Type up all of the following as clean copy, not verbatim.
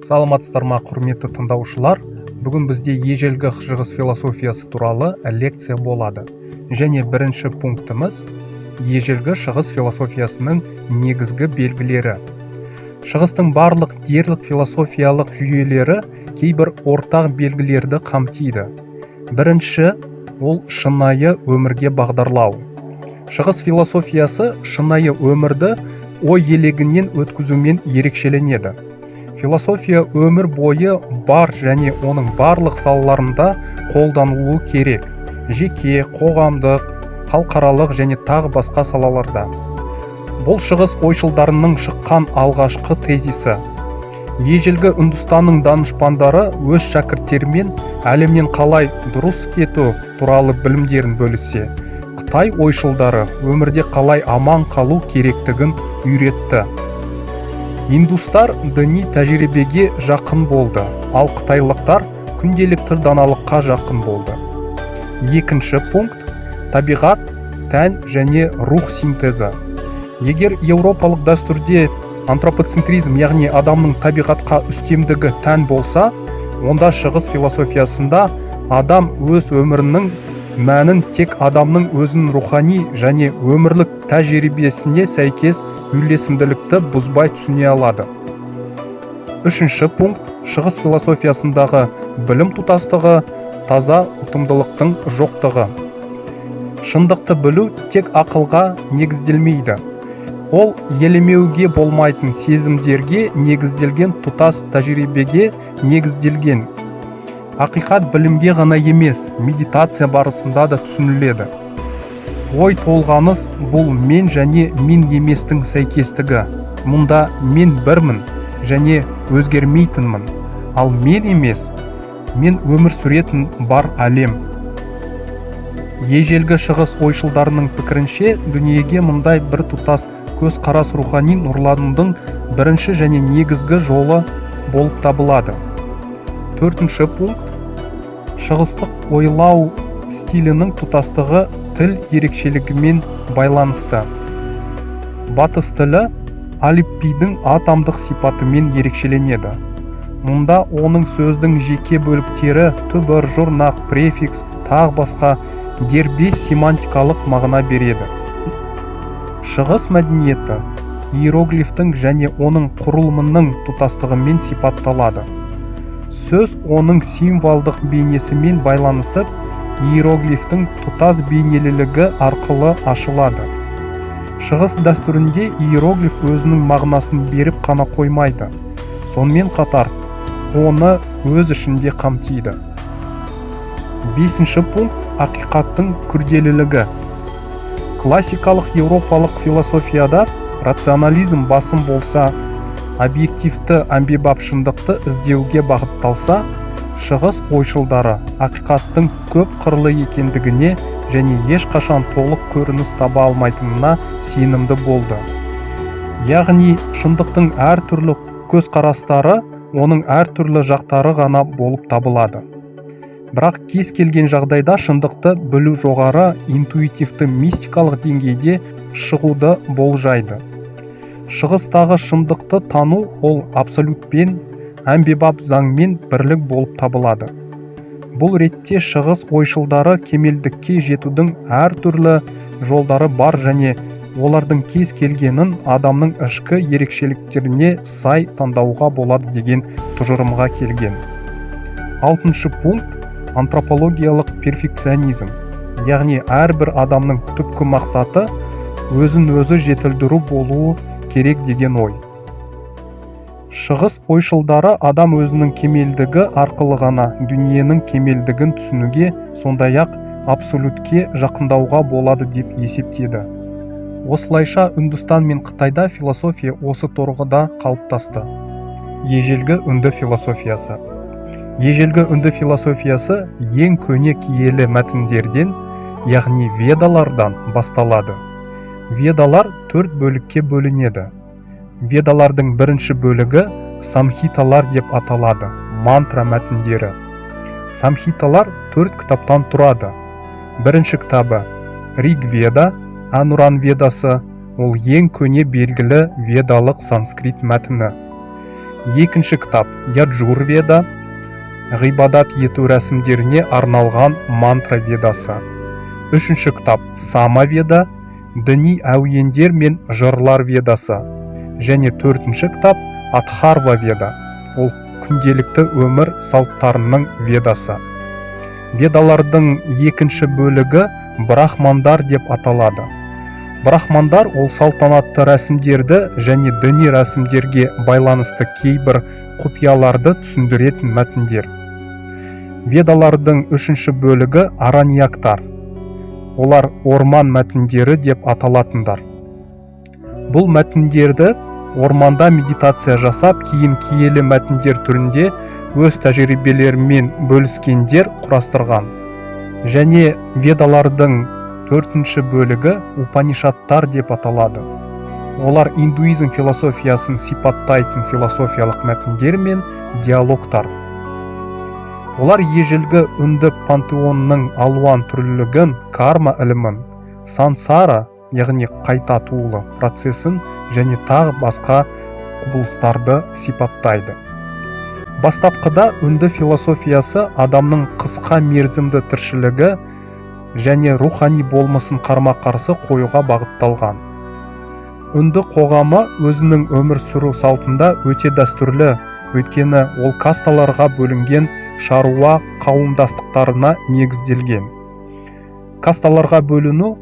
Саламатсыздар ма, құрметті тыңдаушылар! Бүгін бізде ежелгі шығыс философиясы туралы лекция болады. Және бірінші пунктіміз: ежелгі шығыс философиясының негізгі белгілері. Шығыстың барлық дерлік философиялық жүйелері кейбір ортақ белгілерді қамтиды. Бірінші, ол шынайы өмірге бағдарлау. Шығыс философиясы шынайы өмірді ой елегінен өткізумен ерекшеленеді. Философия өмір бойы бар және оның барлық салаларында қолданылуы керек: жеке, қоғамдық, халықаралық және тағы басқа салаларда. Бұл шығыс ойшылдарының шыққан алғашқы тезисі. Ежелгі Үндістанның данышпандары өз шәкірттерімен әлемнен қалай дұрыс кету туралы білімдерін бөліссе, қытай ойшылдары өмірде қалай аман қалу керектігін үйретті. Индустар діни тәжірибеге жақын болды, ал қытайлықтар күнделікті даналыққа жақын болды. Екінші пункт: табиғат, тән және рух синтезі. Егер еуропалық дәстүрде антропоцентризм, яғни адамның табиғатқа үстемдігі тән болса, онда шығыс философиясында адам өз өмірінің мәнін тек адамның өзінің рухани және өмірлік тәжірибесіне сәйкес үйлесімділікті бұзбай түсіне алады. Үшінші пункт: шығыс философиясындағы білім тұтастығы, таза ұтымдылықтың жоқтығы. Шындықты білу тек ақылға негізделмейді, ол елемеуге болмайтын сезімдерге негізделген тұтас тәжірибеге негізделген. Ақиқат білімге ғана емес, медитация барысында да түсініледі. Ой толғаныс бұл мен және мен еместің сәйкестігі. Мұнда мен бірмін және өзгермейтінмін, ал мен емес мен өмір сүретін бар әлем. Ежелгі шығыс ойшылдарының пікірінше, дүниеге мұндай біртұтас көзқарас рухани нұрланудың бірінші және негізгі жолы болып табылады. Төртінші пункт: шығыстық ойлау стилінің тұтастығы тіл ерекшелігімен байланысты. Батыс тілі әліпбидің атомдық сипатымен ерекшеленеді. Мұнда оның сөздің жеке бөліктері, түбір, жұрнақ, префикс, тағы басқа, дербес семантикалық мағына береді. Шығыс мәдениеті иероглифтің және оның құрылымының тұтастығымен сипатталады. Сөз оның символдық бейнесімен байланысып, иероглифтің тұтас бейнелілігі арқылы ашылады. Шығыс дәстүрінде иероглиф өзінің мағынасын беріп қана қоймайды, сонымен қатар оны өз ішінде қамтиды. Бесінші пункт: ақиқаттың күрделілігі. Классикалық еуропалық философияда рационализм басым болса, объективті, әмбебап шындықты іздеуге бағытталса, шығыс ойшылдары ақиқаттың көп қырлы екендігіне және ешқашан толық көрініс таба алмайтынына сенімді болды. Яғни шындықтың әртүрлі көзқарастары оның әртүрлі жақтары ғана болып табылады. Бірақ кез келген жағдайда шындықты білу жоғары интуитивті мистикалық деңгейде шығуды болжайды. Шығыстағы шындықты тану ол абсолютпен, әмбебап заңмен бірлік болып табылады. Бұл ретте шығыс ойшылдары кемелдікке жетудің әртүрлі жолдары бар және олардың кез келгенін адамның ішкі ерекшеліктеріне сай таңдауға болады деген тұжырымға келген. Алтыншы пункт: антропологиялық перфекционизм, яғни әрбір адамның түпкі мақсаты өзін өзі жетілдіру болуы керек деген ой. Шығыс ойшылдары адам өзінің кемелдігі арқылы ғана дүниенің кемелдігін түсінуге, сондай-ақ абсолютке жақындауға болады деп есептеді. Осылайша, Үндістан мен Қытайда философия осы тұрғыда қалыптасты. Ежелгі үнді философиясы. Ежелгі үнді философиясы ең көне киелі мәтіндерден, яғни Ведалардан басталады. Ведалар төрт бөлікке бөлінеді. Ведалардың бірінші бөлігі самхиталар деп аталады, мантра мәтіндері. Самхиталар төрт кітаптан тұрады. Бірінші кітабы Ригведа, Әнұран Ведасы, ол ең көне белгілі ведалық санскрит мәтіні. Екінші кітап Яджур-веда, ғибадат ету рәсімдеріне арналған мантра ведасы. Үшінші кітап Сама-веда, діни әуендер мен жырлар ведасы. Және төртінші кітап Атхарва-веда, ол күнделікті өмір салттарының ведасы. Ведалардың екінші бөлігі брахмандар деп аталады. Брахмандар ол салтанатты рәсімдерді және діни рәсімдерге байланысты кейбір құпияларды түсіндіретін мәтіндер. Ведалардың үшінші бөлігі араньяктар. Олар орман мәтіндері деп аталатындар. Бұл мәтіндерді орманда медитация жасап, кейін киелі мәтіндер түрінде өз тәжірибелерімен бөліскендер құрастырған. Және ведалардың төртінші бөлігі упанишадтар деп аталады. Олар индуизм философиясын сипаттайтын философиялық мәтіндер мен диалогтар. Олар ежелгі үнді пантеонының алуан түрлілігін, карма ілімін, сансара, яғни қайта туылу процесін және тағы басқа құбылыстарды сипаттайды. Бастапқыда үнді философиясы адамның қысқа мерзімді тіршілігі және рухани болмысын қарама-қарсы қоюға бағытталған. Үнді қоғамы өзінің өмір сүру салтында өте дәстүрлі, өйткені ол касталарға бөлінген шаруа қауымдастықтарына негізделген. Касталарға бөліну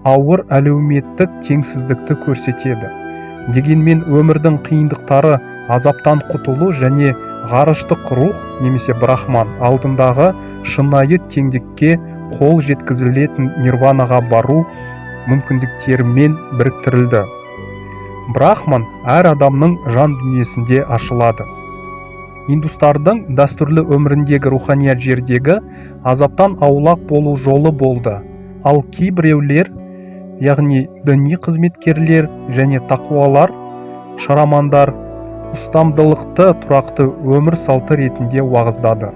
ауыр әлеуметтік теңсіздікті көрсетеді. Дегенмен өмірдің қиындықтары, азаптан құтылу және ғарыштық рух немесе брахман алдындағы шынайы теңдікке қол жеткізілетін нирванаға бару мүмкіндіктерімен біріктірілді. Брахман әр адамның жан дүниесінде ашылады. Индустардың дәстүрлі өміріндегі руханият жердегі азаптан аулақ болу жолы болды. Ал кейбіреулер, яғни діни қызметкерлер және тақуалар, шарамандар, ұстамдылықты тұрақты өмір салты ретінде уағыздады.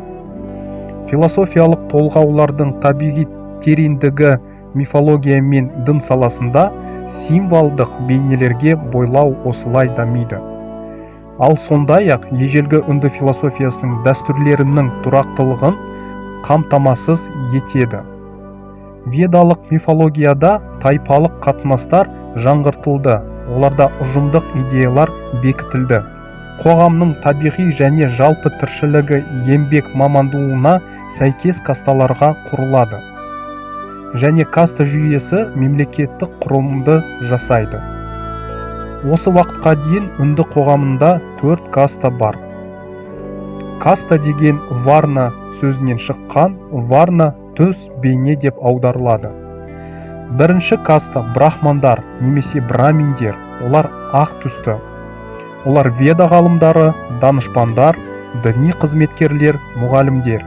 Философиялық толғаулардың табиғи тереңдігі мифология мен дін саласында символдық бейнелерге бойлау осылай дамиды. Ал сондай-ақ ежелгі үнді философиясының дәстүрлерінің тұрақтылығын қамтамасыз етеді. Ведалық мифологияда тайпалық қатынастар жаңғыртылды, оларда ұжымдық идеялар бекітілді. Қоғамның табиғи және жалпы тіршілігі еңбек мамандуына сәйкес касталарға құрылады. Және каста жүйесі мемлекеттік құрылымды жасайды. Осы уақытқа дейін үнді қоғамында 4 каста бар. Каста деген варна сөзінен шыққан, варна түс, бейне деп аударылады. Бірінші каста брахмандар немесе браминдер, олар ақ түсті. Олар веда ғалымдары, данышпандар, діни қызметкерлер, мұғалімдер.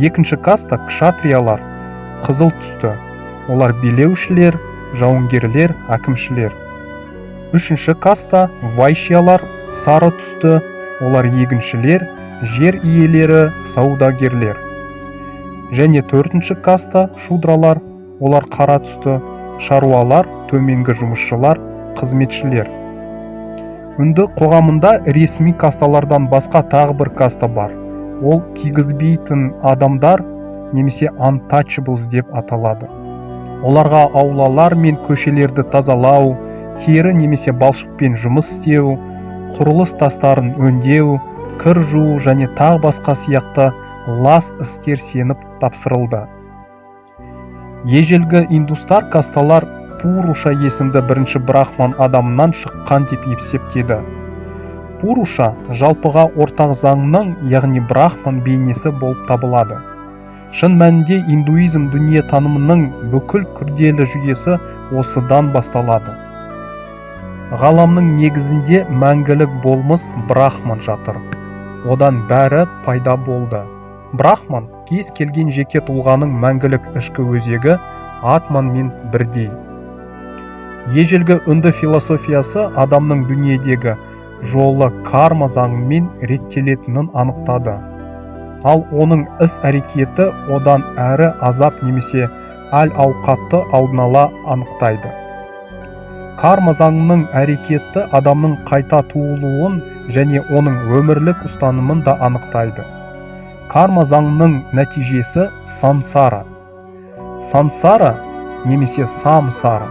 Екінші каста кшатриялар, қызыл түсті. Олар билеушілер, жауынгерлер, әкімшілер. Үшінші каста вайшиялар, сары түсті. Олар егіншілер, жер иелері, саудагерлер. Және төртінші каста шудралар, олар қара түсті, шаруалар, төменгі жұмысшылар, қызметшілер. Үнді қоғамында ресми касталардан басқа тағы бір каста бар. Ол тигізбейтін адамдар немесе untouchables деп аталады. Оларға аулалар мен көшелерді тазалау, тері немесе балшықпен жұмыс істеу, құрылыс тастарын өңдеу, кір жуу және тағы басқа сияқты лас істер сеніп тапсырылды. Ежелгі индустар касталар Пуруша есімді бірінші брахман адамынан шыққан деп есептеді. Пуруша жалпыға ортақ заңның, яғни брахман бейнесі болып табылады. Шын мәнінде индуизм дүние танымының бүкіл күрделі жүйесі осыдан басталады. Ғаламның негізінде мәңгілік болмыс брахман жатыр. Одан бәрі пайда болды. Брахман кез келген жеке тұлғаның мәңгілік ішкі өзегі атманмен бірдей. Ежелгі үнді философиясы адамның дүниедегі жолы карма заңымен реттелетінін анықтады. Ал оның іс-әрекеті одан әрі азап немесе әл-ауқатты алдын ала анықтайды. Карма заңының әрекеті адамның қайта туылуын және оның өмірлік ұстанымын да анықтайды. Карма заңының нәтижесі сансара. Сансара немесе самсара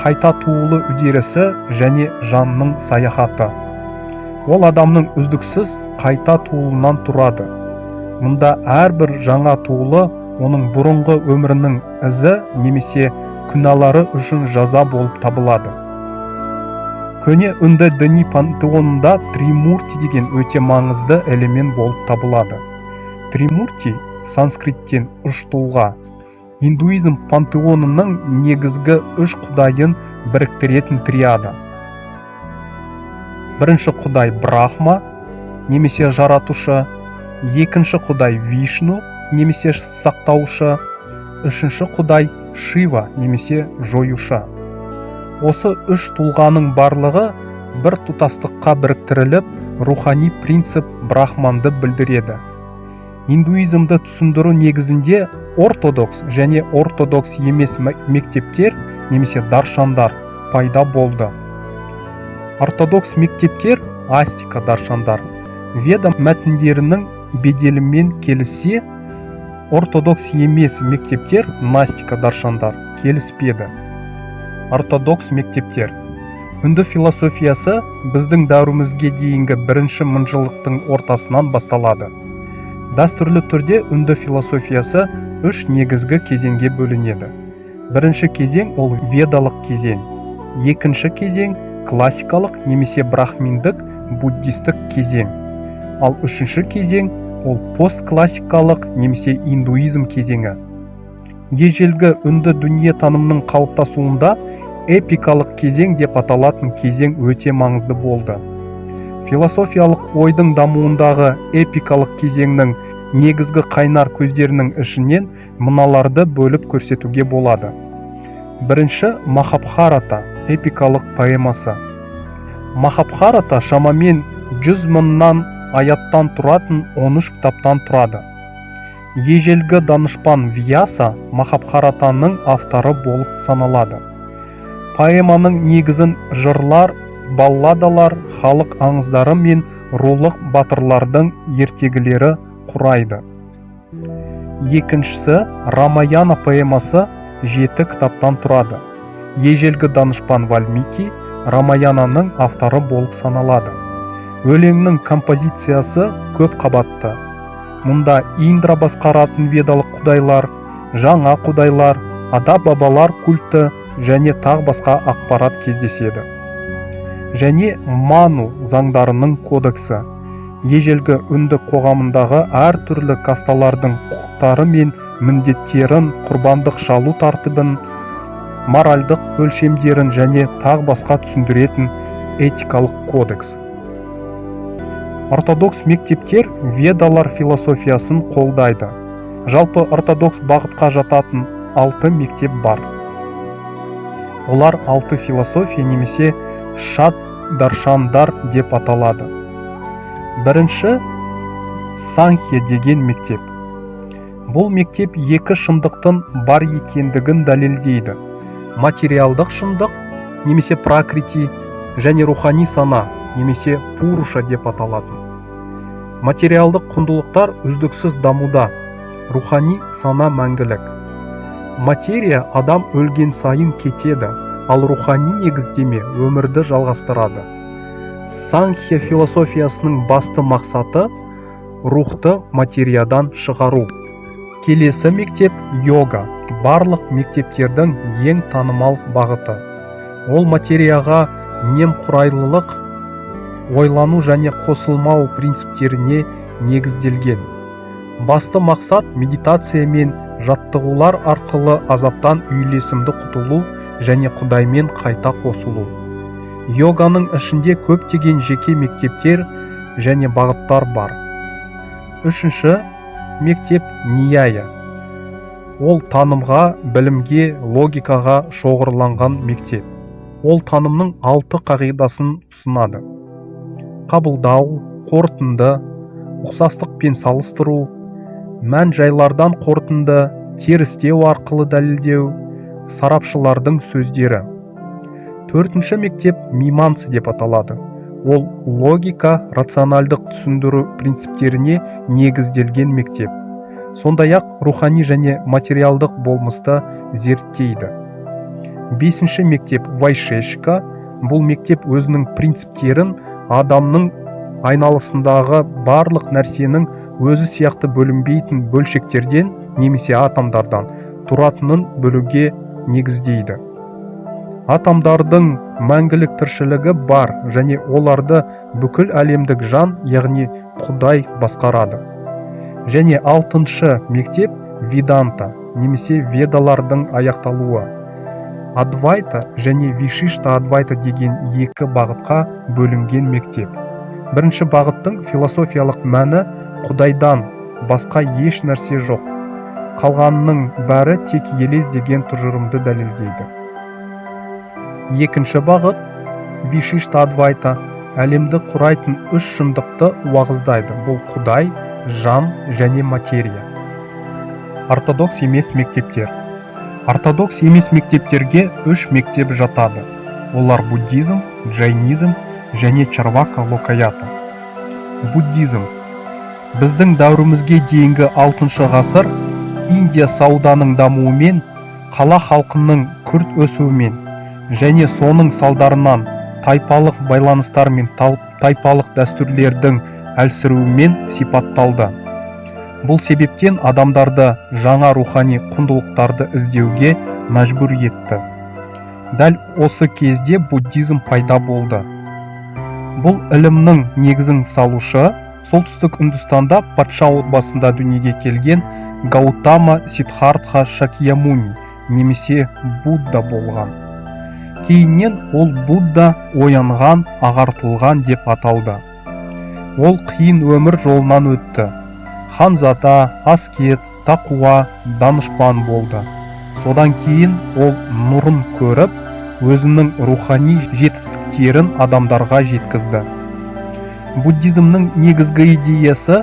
қайта туылу үдерісі және жанның саяхаты. Ол адамның үздіксіз қайта туылуынан тұрады. Мұнда әрбір жаңа туылу оның бұрынғы өмірінің ізі немесе күнәлары үшін жаза болып табылады. Көне үнді діни пантеонында Тримурти деген өте маңызды элемент болып табылады. Тримурти санскриттен үш тұлға. Индуизм пантеонының негізгі үш құдайын біріктіретін триада. Бірінші құдай Брахма немесе жаратушы, екінші құдай Вишну немесе сақтаушы, үшінші құдай Шива немесе жоюшы. Осы үш тұлғаның барлығы бір тұтастыққа біріктіріліп, рухани принцип Брахманды білдіреді. Индуизмді түсіндіру негізінде ортодокс және ортодокс емес мектептер немесе даршандар пайда болды. Ортодокс мектептер, астика даршандар, Веда мәтіндерінің беделімен келіссе, ортодокс емес мектептер, настика даршандар, келіспеді. Ортодокс мектептер. Үнді философиясы біздің дәуірімізге дейінгі бірінші мыңжылдықтың ортасынан басталады. Дәстүрлі түрде үнді философиясы үш негізгі кезеңге бөлінеді. Бірінші кезең ол ведалық кезең. Екінші кезең классикалық немесе брахминдік буддистік кезең. Ал үшінші кезең ол постклассикалық немесе индуизм кезеңі. Ежелгі үнді дүниетанымының қалыптасуында эпикалық кезең деп аталатын кезең өте маңызды болды. Философиялық ойдың дамуындағы эпикалық кезеңнің негізгі қайнар көздерінің ішінен мыналарды бөліп көрсетуге болады. Бірінші Махабхарата эпикалық поэмасы. Махабхарата шамамен 100 мыңнан аяттан тұратын 13 кітаптан тұрады. Ежелгі данышпан Вьяса Махабхаратаның авторы болып саналады. Поэманың негізін жырлар, балладалар, халық аңыздары мен рулық батырлардың ертегілері құрайды. Екіншісі Рамаяна поэмасы 7 кітаптан тұрады. Ежелгі данышпан Вальмики Рамаянаның авторы болып саналады. Өлеңнің композициясы көп қабатты. Мұнда Индра басқаратын ведалық құдайлар, жаңа құдайлар, ата-бабалар культі және тағы басқа ақпарат кездеседі. Және Ману заңдарының кодексі. Ежелгі үнді қоғамындағы әртүрлі касталардың құқықтары мен міндеттерін, құрбандық шалу тәртібін, моральдық өлшемдерін және тағы басқа түсіндіретін этикалық кодекс. Ортодокс мектептер ведалар философиясын қолдайды. Жалпы ортодокс бағытқа жататын 6 мектеп бар. Олар 6 философия немесе шат даршандар деп аталады. Бірінші Санхья деген мектеп. Бұл мектеп екі шындықтың бар екендігін дәлелдейді. Материалдық шындық немесе пракрити және рухани сана немесе пуруша деп аталатын. Материалдық құндылықтар үздіксіз дамуда, рухани сана мәңгілік. Материя адам өлген сайын кетеді, ал рухани негіздеме өмірді жалғастырады. Санхья философиясының басты мақсаты рухты материядан шығару. Келесі мектеп йога, барлық мектептердің ең танымал бағыты. Ол материяға немқұрайлылық, ойлану және қосылмау принциптеріне негізделген. Басты мақсат медитация мен жаттығулар арқылы азаптан үйлесімді құтылу және Құдаймен қайта қосылу. Йоганың ішінде көптеген жеке мектептер және бағыттар бар. Үшінші мектеп Нияя. Ол танымға, білімге, логикаға шоғырланған мектеп. Ол танымның 6 қағидасын ұсынады. Қабылдау, қорытынды, ұқсастық пен салыстыру, мән-жайлардан қорытынды, терістеу арқылы дәлелдеу, сарапшылардың сөздері. Төртінші мектеп миманса деп аталады. Ол логика, рационалдық түсіндіру принциптеріне негізделген мектеп. Сондай-ақ рухани және материалдық болмысты зерттейді. Бесінші мектеп вайшешика. Бұл мектеп өзінің принциптерін адамның айналасындағы барлық нәрсенің өзі сияқты бөлінбейтін бөлшектерден немесе атомдардан тұратынын білуге негіздейді. Атомдардың мәңгілік тіршілігі бар және оларды бүкіл әлемдік жан, яғни Құдай басқарады. Және алтыншы мектеп веданта немесе ведалардың аяқталуы. Адвайта және вишишта адвайта деген екі бағытқа бөлінген мектеп. Бірінші бағыттың философиялық мәні Құдайдан басқа еш нәрсе жоқ, қалғанының бәрі тек елес деген тұжырымды дәлелдейді. Екінші бағыт вишишта адвайта әлемді құрайтын үш шындықты уағыздайды. Бұл Құдай, жан және материя. Ортодокс емес мектептер. Ортодокс емес мектептерге үш мектеп жатады. Олар буддизм, джайнизм және чарвака локаята. Буддизм. Біздің дәуірімізге дейінгі 6 ғасыр Индия сауданың дамуымен, қала халқының күрт өсуімен және соның салдарынан тайпалық байланыстар мен тайпалық дәстүрлердің әлсіреуімен сипатталды. Бұл себептен адамдарды жаңа рухани құндылықтарды іздеуге мәжбүр етті. Дәл осы кезде буддизм пайда болды. Бұл ілімнің негізін салушы солтүстік Үндістанда патша отбасында дүниеге келген Гаутама Сиддхартха Шакьямуни немесе Будда болған. Кейіннен ол Будда, оянған, ағартылған деп аталды. Ол қиын өмір жолынан өтті. Ханзада, аскет, тақуа, данышпан болды. Содан кейін ол нұрын көріп, өзінің рухани жетістіктерін адамдарға жеткізді. Буддизмнің негізгі идеясы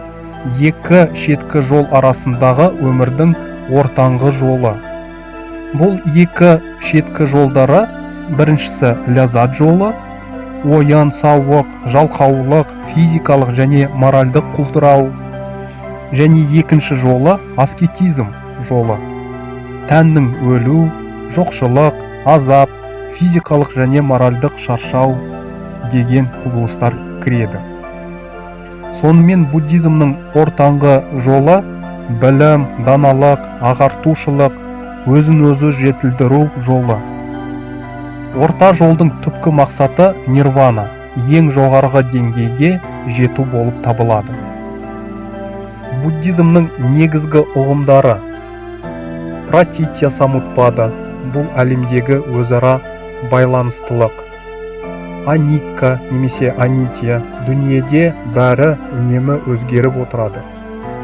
екі шеткі жол арасындағы өмірдің ортаңғы жолы. Бұл екі шеткі жолдары: біріншісі ләззат жолы, ойын, сауық, жалқаулық, физикалық және моральдық құлдырау, және екінші жолы аскетизм жолы, тәннің өлу, жоқшылық, азап, физикалық және моральдық шаршау деген құбылыстар кіреді. Сонымен, буддизмнің ортаңғы жолы білім, даналық, ағартушылық, өзін өзі жетілдіру жолы. Орта жолдың түпкі мақсаты нирвана, ең жоғарғы деңгейге жету болып табылады. Буддизмнің негізгі ұғымдары: пратитья самутпада, бұл әлемдегі өзара байланыстылық; аникка немесе анития, дүниеде бәрі үнемі өзгеріп отырады;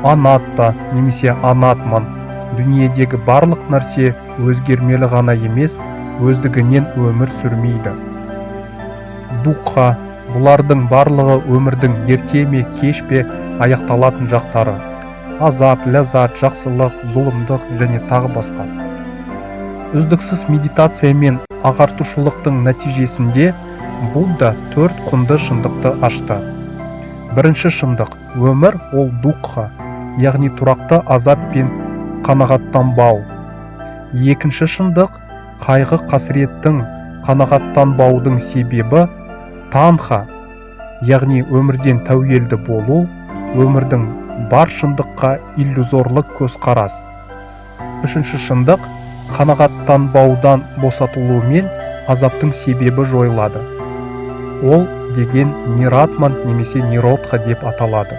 анатта немесе анатман, дүниедегі барлық нәрсе өзгермелі ғана емес, өздігінен өмір сүрмейді; дукха, бұлардың барлығы өмірдің ерте ме, кеш пе аяқталатын жақтары, азап, ләззат, жақсылық, зұлымдық және тағы басқа. Үздіксіз медитация мен ағартушылықтың нәтижесінде Будда төрт құнды шындықты ашты. Бірінші шындық: өмір ол дукха, яғни тұрақты азап пен қанағаттанбау. Екінші шындық: қайғы қасіреттің, қанағаттанбаудың себебі танха, яғни өмірден тәуелді болу, өмірдің бар шындыққа иллюзорлы көзқарас. Үшінші шындық: қанағаттанбаудан босатылумен азаптың себебі жойылады. Ол деген ниратман немесе ниродха деп аталады.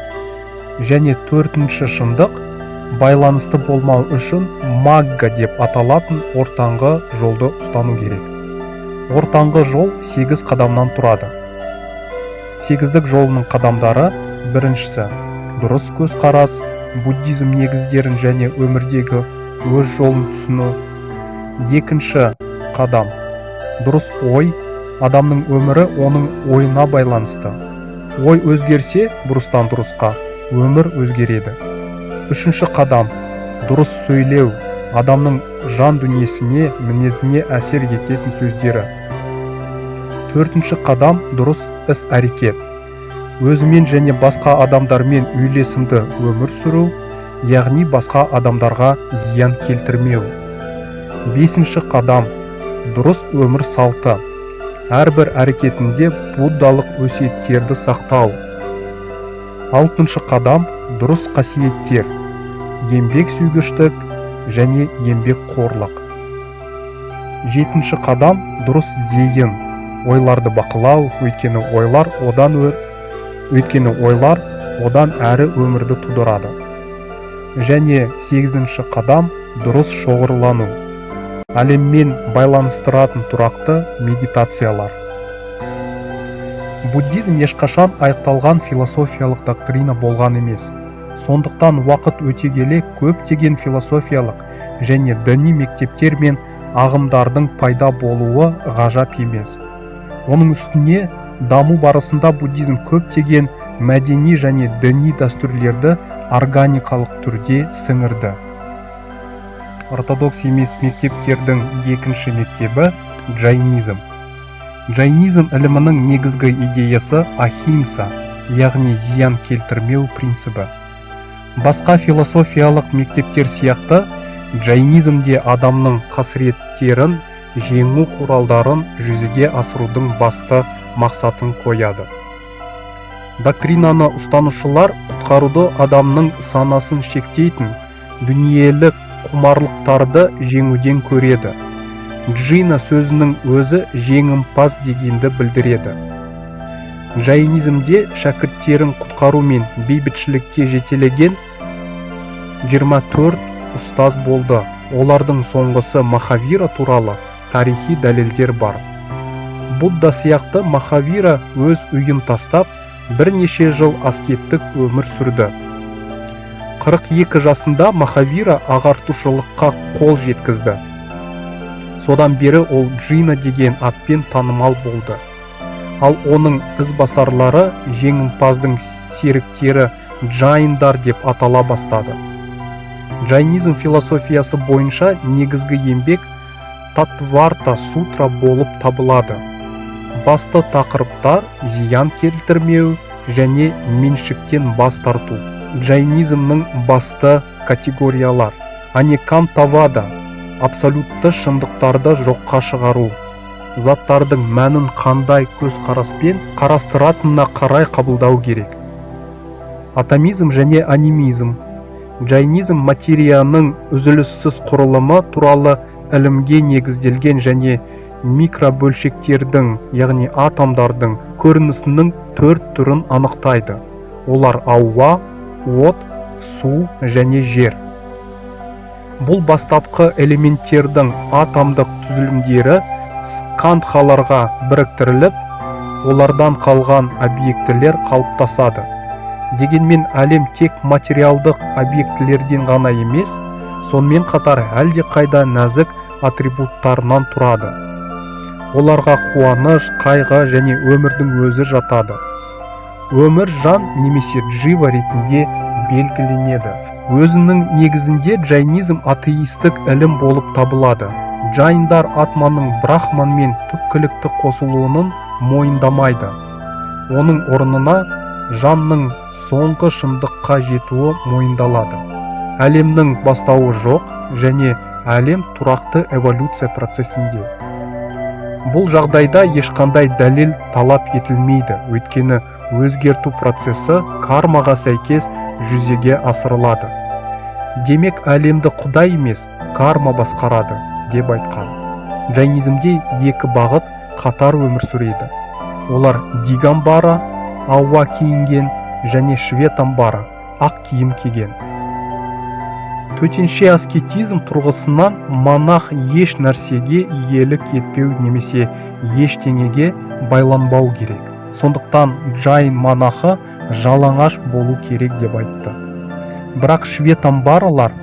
Және төртінші шындық: байланысты болмау үшін магга деп аталатын ортаңғы жолды ұстану керек. Ортаңғы жол 8 қадамнан тұрады. Сегіздік жолының қадамдары: біріншісі дұрыс көзқарас, буддизм негіздерін және өмірдегі өз жолын түсіну. Екінші қадам дұрыс ой, адамның өмірі оның ойына байланысты. Ой өзгерсе, бұрыстан дұрысқа, өмір өзгереді. Үшінші қадам дұрыс сөйлеу, адамның жан дүниесіне, мінезіне әсер ететін сөздері. Төртінші қадам – дұрыс іс-әрекет. Өзімен және басқа адамдармен үйлесімді өмір сүру, яғни басқа адамдарға зиян келтірмеу. Бесінші қадам – дұрыс өмір салты. Әрбір әрекетінде буддалық өсиеттерді сақтау. Алтыншы қадам – дұрыс қасиеттер. Еңбек сүйгіштік және еңбекқорлық. Жетінші қадам – дұрыс зейін. Ойларды бақылау, өйткені ойлар одан әрі өмірді тудырады. Және сегізінші қадам – дұрыс шоғырлану. Әлеммен байланыстыратын тұрақты медитациялар. Буддизм ешқашан аяқталған философиялық доктрина болған емес. Сондықтан уақыт өте келе көптеген философиялық және діни мектептер мен ағымдардың пайда болуы ғажап емес. Оның үстіне, даму барысында буддизм көптеген мәдени және діни дәстүрлерді органикалық түрде сіңірді. Ортодокс емес мектептердің екінші мектебі – джайнизм. Джайнизм ілімінің негізгі идеясы – ахимса, яғни зиян келтірмеу принципі. Басқа философиялық мектептер сияқты, джайнизмде адамның қасіреттерін жеңу құралдарын жүзеге асырудың басты мақсатын қояды. Доктринаны ұстанушылар құтқаруды адамның санасын шектейтін дүниелік құмарлықтарды жеңуден көреді. Джина сөзінің өзі жеңімпаз дегенді білдіреді. Джайнизмде шәкірттерін құтқару мен бейбітшілікке жетелеген 24 ұстаз болды. Олардың соңғысы Махавира туралы тарихи дәлелдер бар. Будда сияқты Махавира өз үйін тастап, бірнеше жыл аскеттік өмір сүрді. 42 жасында Махавира ағартушылыққа қол жеткізді. Содан бері ол Джина деген атпен танымал болды. Ал оның ізбасарлары жеңімпаздың серіктері, джайндар деп атала бастады. Джайнизм философиясы бойынша негізгі еңбек Таттварта сутра болып табылады. Басты тақырыптар – зиян келтірмеу және меншіктен бас тарту. Джайнизмнің басты категориялар: анекантавада – абсолютті шындықтарды жоққа шығару, заттардың мәнін қандай көзқараспен қарастыратынына қарай қабылдау керек. Атомизм және анимизм. Джайнизм материяның үзіліссіз құрылымы туралы ілімге негізделген және микробөлшектердің, яғни атомдардың көрінісінің төрт түрін анықтайды. Олар – ауа, от, су және жер. Бұл бастапқы элементтердің атомдық түзілімдері скандхаларға біріктіріліп, олардан қалған объектілер қалыптасады. Дегенмен әлем тек материалдық объектілерден ғана емес, сонымен қатар әлдеқайда нәзік атрибуттарынан тұрады. Оларға қуаныш, қайғы және өмірдің өзі жатады. Өмір жан немесе джива ретінде белгіленеді. Өзінің негізінде джайнизм атеистік ілім болып табылады. Джайндар атманның брахманмен түпкілікті қосылуын мойындамайды. Оның орнына жанның соңғы шындыққа жетуі мойындалады. Әлемнің бастауы жоқ және әлем тұрақты эволюция процесінде. Бұл жағдайда ешқандай дәлел талап етілмейді, өйткені өзгерту процесі кармаға сәйкес жүзеге асырылады. Демек, әлемді құдай емес, карма басқарады деп айтқан. Джайнизмде екі бағыт қатар өмір сүреді. Олар – дигамбара, ауа киінген, және шветамбара, ақ киім киген. Төтенше аскетизм тұрғысынан монах еш нәрсеге иелік етпеу немесе ештеңеге байланбау керек. Сондықтан джайн монахы жалаңаш болу керек деп айтты. Бірақ шветамбаралар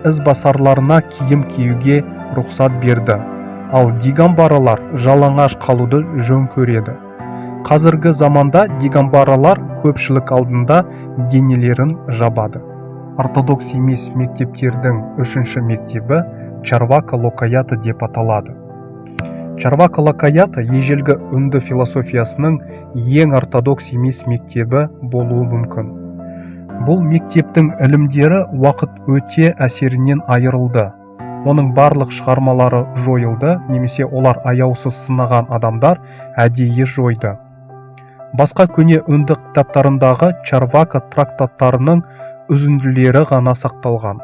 ізбасарларына киім киюге рұқсат берді, ал дигамбаралар жалаңаш қалуды жөн көреді. Қазіргі заманда дигамбаралар көпшілік алдында денелерін жабады. Ортодокс емес мектептердің үшінші мектебі чарвака локаята деп аталады. Чарвака Локаята ежелгі үнді философиясының ең ортодокс емес мектебі болуы мүмкін. Бұл мектептің ілімдері уақыт өте әсерінен айырылды. Оның барлық шығармалары жойылды немесе олар аяусыз сынаған адамдар әдейі жойды. Басқа көне үнді кітаптарындағы Чарвака трактаттарының үзінділері ғана сақталған.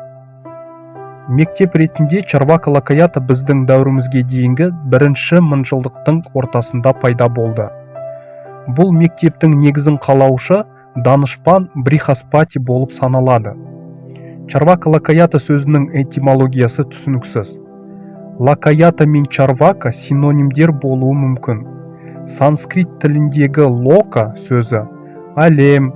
Мектеп ретінде Чарвака Локаята біздің дәуірімізге дейінгі бірінші мыңжылдықтың ортасында пайда болды. Бұл мектептің негізін қалаушы данышпан Брихаспати болып саналады. Чарвака Локаята сөзінің этимологиясы түсініксіз. Локаята мен Чарвака синонимдер болуы мүмкін. Санскрит тіліндегі лока сөзі әлем,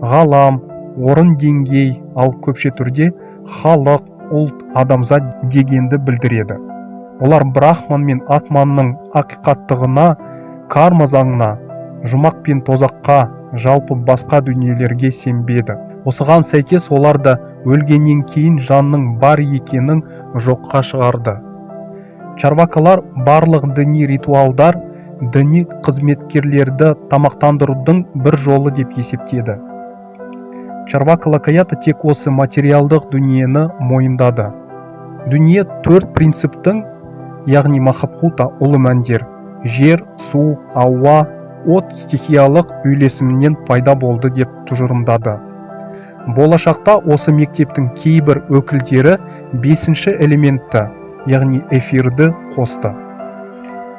ғалам, орын, деңгей, ал көпше түрде халық, ұлт, адамзат дегенді білдіреді. Олар Брахман мен Атманның ақиқаттығына, карма заңына, жұмақ пен тозаққа, жалпы басқа дүниелерге сенбеді. Осыған сәйкес олар да өлгеннен кейін жанның бар екенін жоққа шығарды. Чарвакалар барлық діни ритуалдар діни қызметкерлерді тамақтандырудың бір жолы деп есептеді. Чарвака Локаята тек осы материалдық дүниені мойындады. Дүние төрт принциптің, яғни махабхута, ұлы мәндер, жер, су, ауа, от стихиялық үйлесімінен пайда болды деп тұжырымдады. Болашақта осы мектептің кейбір өкілдері бесінші элементті, яғни эфирді қосты.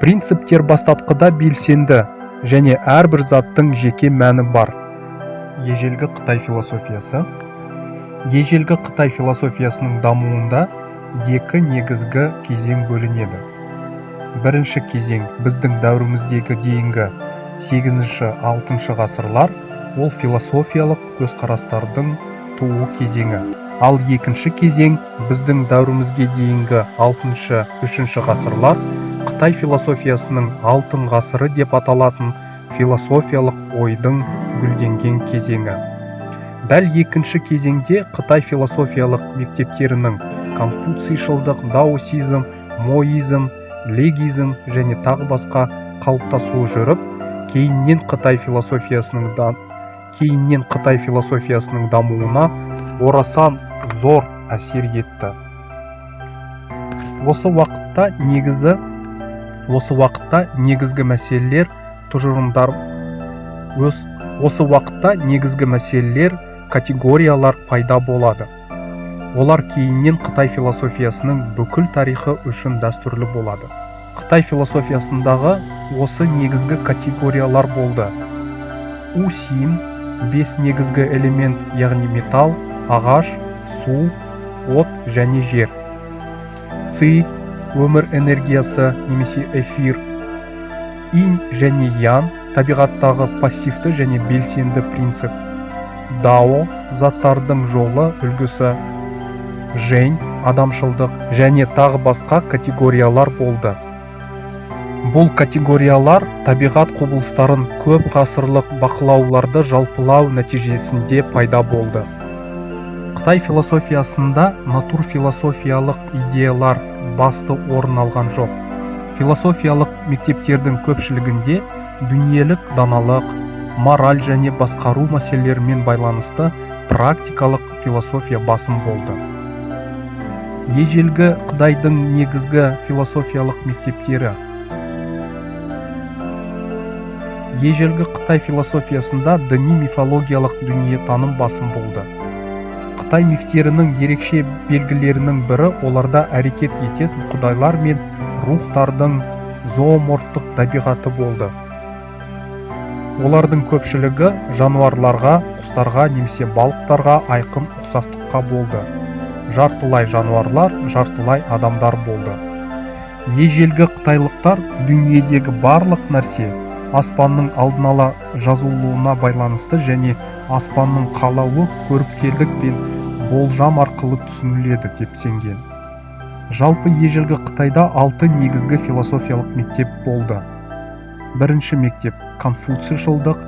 Принциптер бастапқыда белсенді және әрбір заттың жеке мәні бар. Ежелгі Қытай философиясы. Ежелгі Қытай философиясының дамуында екі негізгі кезең бөлінеді. Бірінші кезең біздің дәуіріміздегі дейінгі 8-6 ғасырлар, ол философиялық көзқарастардың туу кезеңі. Ал екінші кезең біздің дәуірімізге дейінгі 6-3 ғасырлар, Қытай философиясының алтын ғасыры деп аталатын философиялық ойдың гүлденген кезеңі. Дәл екінші кезеңде Қытай философиялық мектептерінің конфуцийшылдық, даосизм, моизм, легизм және тағы басқа қалыптасуы жүріп, кейіннен Қытай философиясының дамуына орасан зор әсер етті. Осы уақытта негізгі мәселелер, тұжырымдар осы уақытта негізгі мәселелер, категориялар пайда болады. Олар кейіннен Қытай философиясының бүкіл тарихы үшін дәстүрлі болады. Қытай философиясындағы осы негізгі категориялар болды: Усин, бес негізгі элемент, яғни металл, ағаш, су, от және жер; Ци, өмір энергиясы немесе эфир; Инь және Ян, табиғаттағы пассивті және белсенді принцип; Дао, заттардың жолы үлгісі; Жень, адамшылдық және тағы басқа категориялар болды. Бұл категориялар табиғат құбылыстарын көп ғасырлық бақылауларды жалпылау нәтижесінде пайда болды. Қытай философиясында натурфилософиялық идеялар басты орын алған жоқ. Философиялық мектептердің көпшілігінде дүниелік даналық, мораль және басқару мәселелерімен байланысты практикалық философия басым болды. Ежелгі Қытайдың негізгі философиялық мектептері. Ежелгі Қытай философиясында діни мифологиялық дүниетаным басым болды. Қытай мифтерінің ерекше белгілерінің бірі оларда әрекет ететін құдайлар мен рухтардың зооморфтық табиғаты болды. Олардың көпшілігі жануарларға, құстарға немесе балықтарға айқын ұқсастыққа болды. Жартылай жануарлар, жартылай адамдар болды. Ежелгі қытайлықтар дүниедегі барлық нәрсе аспанның алдын ала жазылуына байланысты және аспанның қалауы көріпкелдік пен болжам арқылы түсініледі деп сенген. Жалпы ежелгі Қытайда алты негізгі философиялық мектеп болды. Бірінші мектеп конфуцийшылдық,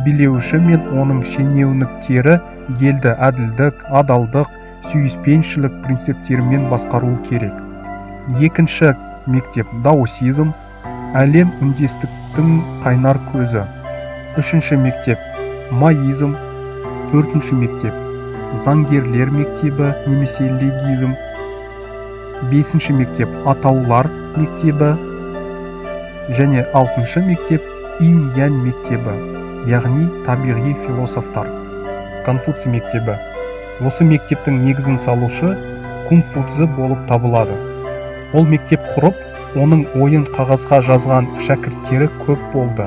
билеуші мен оның шенеуніктері елді әділдік, адалдық, сүйіспеншілік принциптерімен басқаруы керек. Екінші мектеп даосизм, Әлем үндестіктің қайнар көзі. Үшінші мектеп – моизм. Төртінші мектеп – заңгерлер мектебі немесе легизм. Бесінші мектеп – атаулар мектебі. Және алтыншы мектеп – инь-ян мектебі, яғни табиғи философтар. Конфуций мектебі. Осы мектептің негізін салушы Кунфуцзы болып табылады. Ол мектеп құрып, оның ойын қағазға жазған шәкірттері көп болды.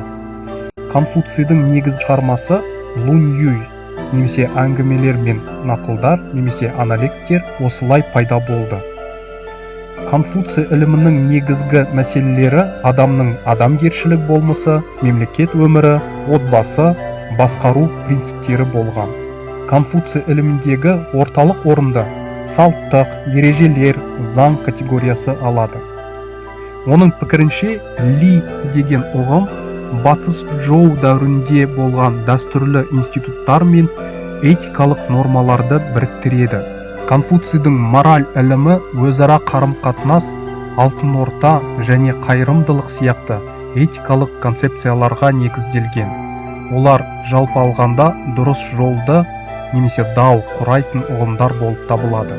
Конфуцийдің негізгі шығармасы Лунь Юй немесе әңгімелер мен нақылдар немесе аналектер осылай пайда болды. Конфуций ілімінің негізгі мәселелері адамның адамгершілік болмысы, мемлекет өмірі, отбасы, басқару принциптері болған. Конфуций іліміндегі орталық орынды салттық ережелер, заң категориясы алады. Оның пікірінше, ли деген ұғым батыс Джоу дәуірінде болған дәстүрлі институттар мен этикалық нормаларды біріктіреді. Конфуцийдің мораль ілімі өзара қарым-қатынас, алтын орта және қайырымдылық сияқты этикалық концепцияларға негізделген. Олар жалпы алғанда дұрыс жолды немесе дао құрайтын ұғымдар болып табылады.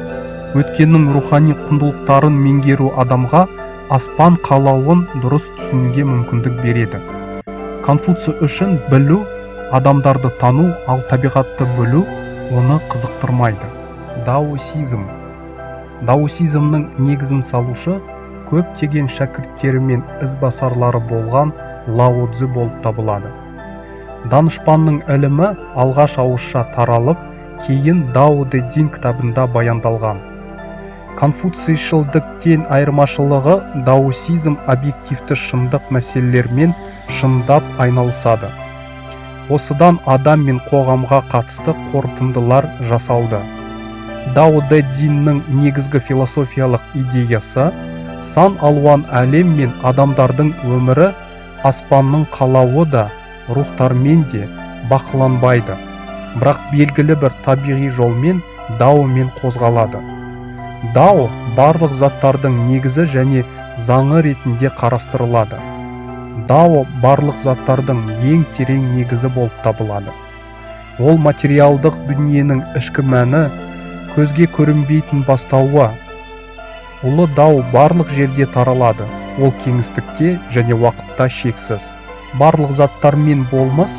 Өткеннің рухани құндылықтарын меңгеру адамға аспан қалауын дұрыс түсінуге мүмкіндік береді. Конфуций үшін білу адамдарды тану, ал табиғатты білу оны қызықтырмайды. Даосизм. Даосизмнің негізін салушы көптеген шәкірттері мен ізбасарлары болған Лао Цзы болып табылады. Данышпанның ілімі алғаш ауызша таралып, кейін Дао Дэ Цзин кітабында баяндалған. Конфуцийшілдіктен айырмашылығы, даосизм объективті шындық мәселелермен шындап айналысады. Осыдан адам мен қоғамға қатысты қорытындылар жасалды. Дао Дэ Цзиннің негізгі философиялық идеясы сан алуан әлем мен адамдардың өмірі аспанның қалауы да, рухтармен де бақыланбайды, бірақ белгілі бір табиғи жолмен, даомен қозғалады. Дао барлық заттардың негізі және заңы ретінде қарастырылады. Дао барлық заттардың ең терең негізі болып табылады. Ол материалдық дүниенің ішкі мәні, көзге көрінбейтін бастауы. Ұлы дао барлық жерде таралады, ол кеңістікте және уақытта шексіз. Барлық заттар мен болмыс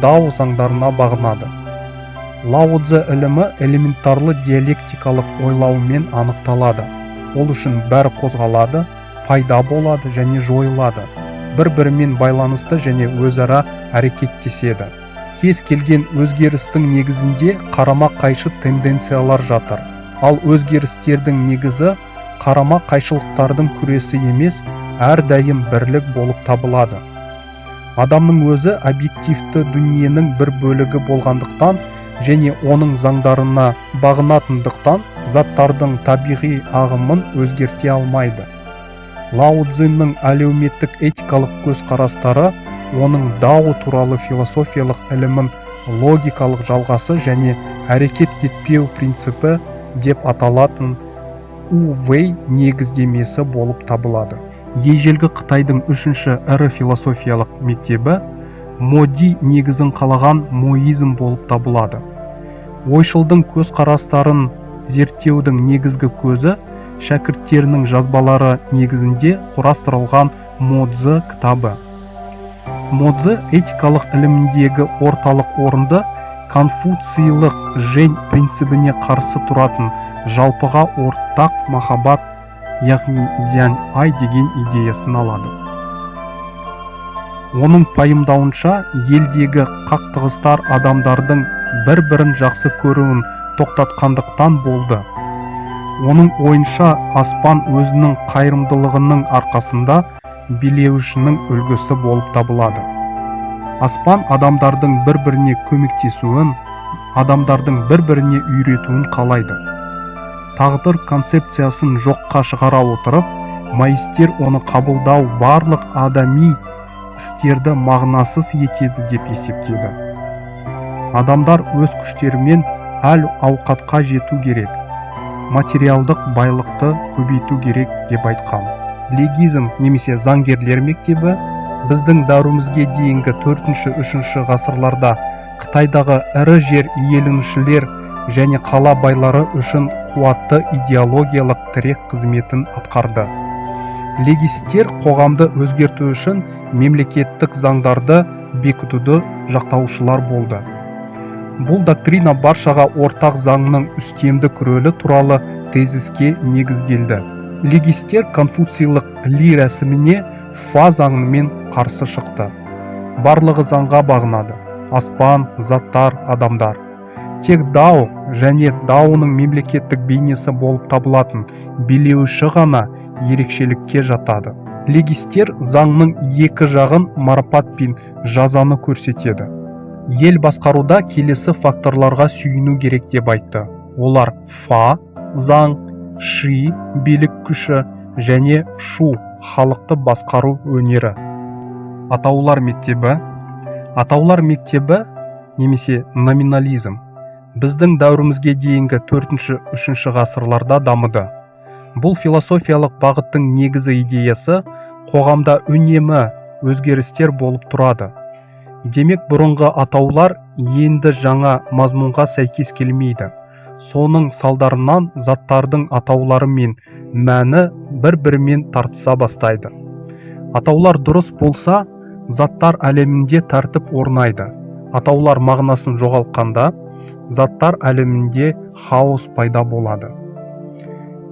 дао заңдарына бағынады. Лао Цзы ілімі элементарлы диалектикалық ойлаумен анықталады. Ол үшін бәрі қозғалады, пайда болады және жойылады, бір-бірімен байланысты және өзара әрекеттеседі. Кез келген өзгерістің негізінде қарама-қайшы тенденциялар жатыр, ал өзгерістердің негізі қарама қайшылықтардың күресі емес, әрдайым бірлік болып табылады. Адамның өзі объективті дүниенің бір бөлігі болғандықтан және оның заңдарына бағынатындықтан, заттардың табиғи ағымын өзгерте алмайды. Лао Цзинның әлеуметтік этикалық көзқарастары оның дао туралы философиялық ілімін логикалық жалғасы және әрекет етпеу принципі деп аталатын У-Вэй негіздемесі болып табылады. Ежелгі Қытайдың үшінші ірі философиялық мектебі Моди негізін қалаған моизм болып табылады. Ойшылдың көзқарастарын зерттеудің негізгі көзі шәкірттерінің жазбалары негізінде құрастырылған Модзы кітабы. Модзы этикалық іліміндегі орталық орынды конфуцийлық жень принцибіне қарсы тұратын жалпыға ортақ махаббат, яғни цзян ай деген идеясын алады. Оның пайымдауынша, елдегі қақтығыстар адамдардың бір-бірін жақсы көруін тоқтатқандықтан болды. Оның ойынша, аспан өзінің қайырымдылығының арқасында билеушінің үлгісі болып табылады. Аспан адамдардың бір-біріне көмектесуін, адамдардың бір-біріне үйретуін қалайды. Тағдыр концепциясын жоққа шығара отырып, моисттер оны қабылдау барлық адами істерді мағынасыз етеді деп есептеді. Адамдар өз күштерімен әл ауқатқа жету керек, материалдық байлықты көбейту керек деп айтқан. Легизм немесе заңгерлер мектебі біздің дәуірімізге дейінгі 4-3 ғасырларда Қытайдағы ірі жер иеленушілер және қала байлары үшін қуатты идеологиялық тірек қызметін атқарды. Легистер қоғамды өзгерту үшін мемлекеттік заңдарды бекітуді жақтаушылар болды. Бұл доктрина баршаға ортақ заңның үстемдік рөлі туралы тезиске негізделді. Легистер конфуцийлық ли рәсіміне фа заңымен қарсы шықты. Барлығы заңға бағынады: аспан, заттар, адамдар. Тек дао және даоның мемлекеттік бейнесі болып табылатын билеуші ғана ерекшелікке жатады. Легистер заңның екі жағын, марапат пен жазаны көрсетеді. Ел басқаруда келесі факторларға сүйену керек деп айтты. Олар: фа заң, ши билік күші және шу халықты басқару өнері. Атаулар мектебі. Атаулар мектебі немесе номинализм біздің дәуірімізге дейінгі 4-3 ғасырларда дамыды. Бұл философиялық бағыттың негізі идеясы қоғамда үнемі өзгерістер болып тұрады. Демек, бұрынғы атаулар енді жаңа мазмұнға сәйкес келмейді. Соның салдарынан заттардың атаулары мен мәні бір-бірімен тартыса бастайды. Атаулар дұрыс болса, заттар әлемінде тәртіп орнайды. Атаулар мағынасын жоғалтқанда, заттар әлемінде хаос пайда болады.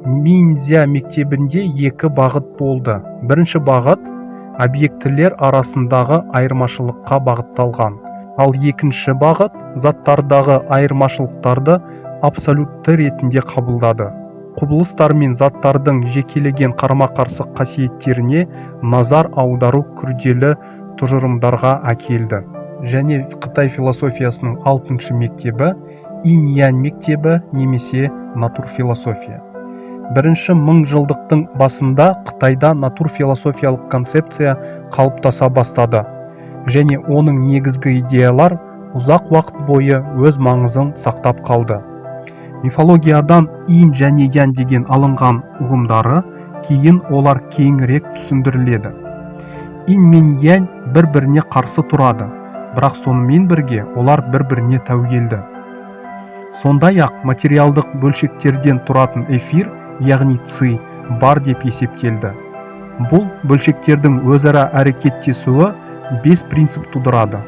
Минцзя мектебінде екі бағыт болды. Бірінші бағыт объектілер арасындағы айырмашылыққа бағытталған, ал екінші бағыт заттардағы айырмашылықтарды абсолютті ретінде қабылдады. Құбылыстар мен заттардың жекелеген қарама-қарсы қасиеттеріне назар аудару күрделі тұжырымдарға әкелді. Және Қытай философиясының алтыншы мектебі инь-ян мектебі немесе натурфилософия. Бірінші мың жылдықтың басында Қытайда натурфилософиялық концепция қалыптаса бастады және оның негізгі идеялар ұзақ уақыт бойы өз маңызын сақтап қалды. Мифологиядан инь және ян деген алынған ұғымдары, кейін олар кеңірек түсіндіріледі. Инь мен янь бір-біріне қарсы тұрады, бірақ сонымен бірге олар бір-біріне тәуелді. Сондай-ақ материалдық бөлшектерден тұратын эфир, яғни ци бар деп есептелді. Бұл бөлшектердің өзара әрекеттесуі бес принцип тудырады.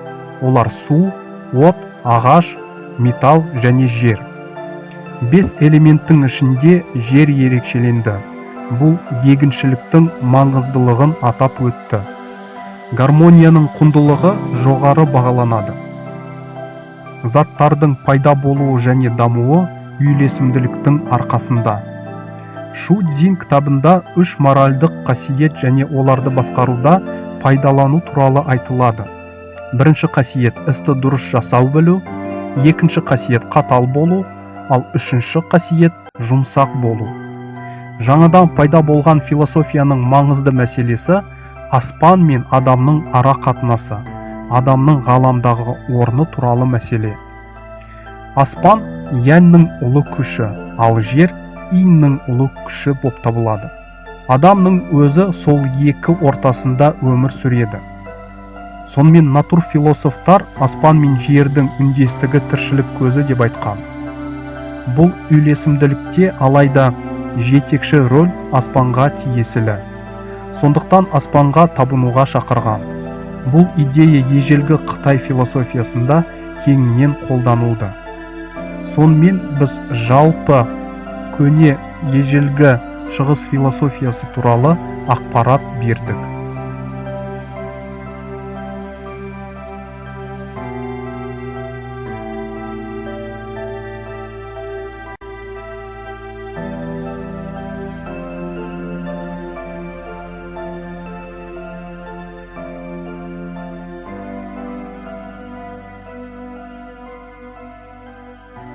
Олар: су, от, ағаш, металл және жер. Бес элементтің ішінде жер ерекшеленді. Бұл егіншіліктің маңыздылығын атап өтті. Гармонияның құндылығы жоғары бағаланады. Заттардың пайда болуы және дамуы үйлесімділіктің арқасында. Шу Цзин кітабында үш моральдық қасиет және оларды басқаруда пайдалану туралы айтылады. Бірінші қасиет – істі дұрыс жасау білу, екінші қасиет – қатал болу, ал үшінші қасиет – жұмсақ болу. Жаңадан пайда болған философияның маңызды мәселесі – аспан мен адамның ара қатынасы, адамның ғаламдағы орны туралы мәселе. Аспан яньның ұлы күші, ал жер иньнің ұлы күші болып табылады. Адамның өзі сол екі ортасында өмір сүреді. Сонымен, натурфилософтар аспан мен жердің үндестігі тіршілік көзі деп айтқан. Бұл үйлесімділікте, алайда, жетекші рөл аспанға тиесілі. Сондықтан аспанға табынуға шақырған. Бұл идея ежелгі Қытай философиясында кеңінен қолданылды. Сонымен, біз жалпы көне ежелгі шығыс философиясы туралы ақпарат бердік.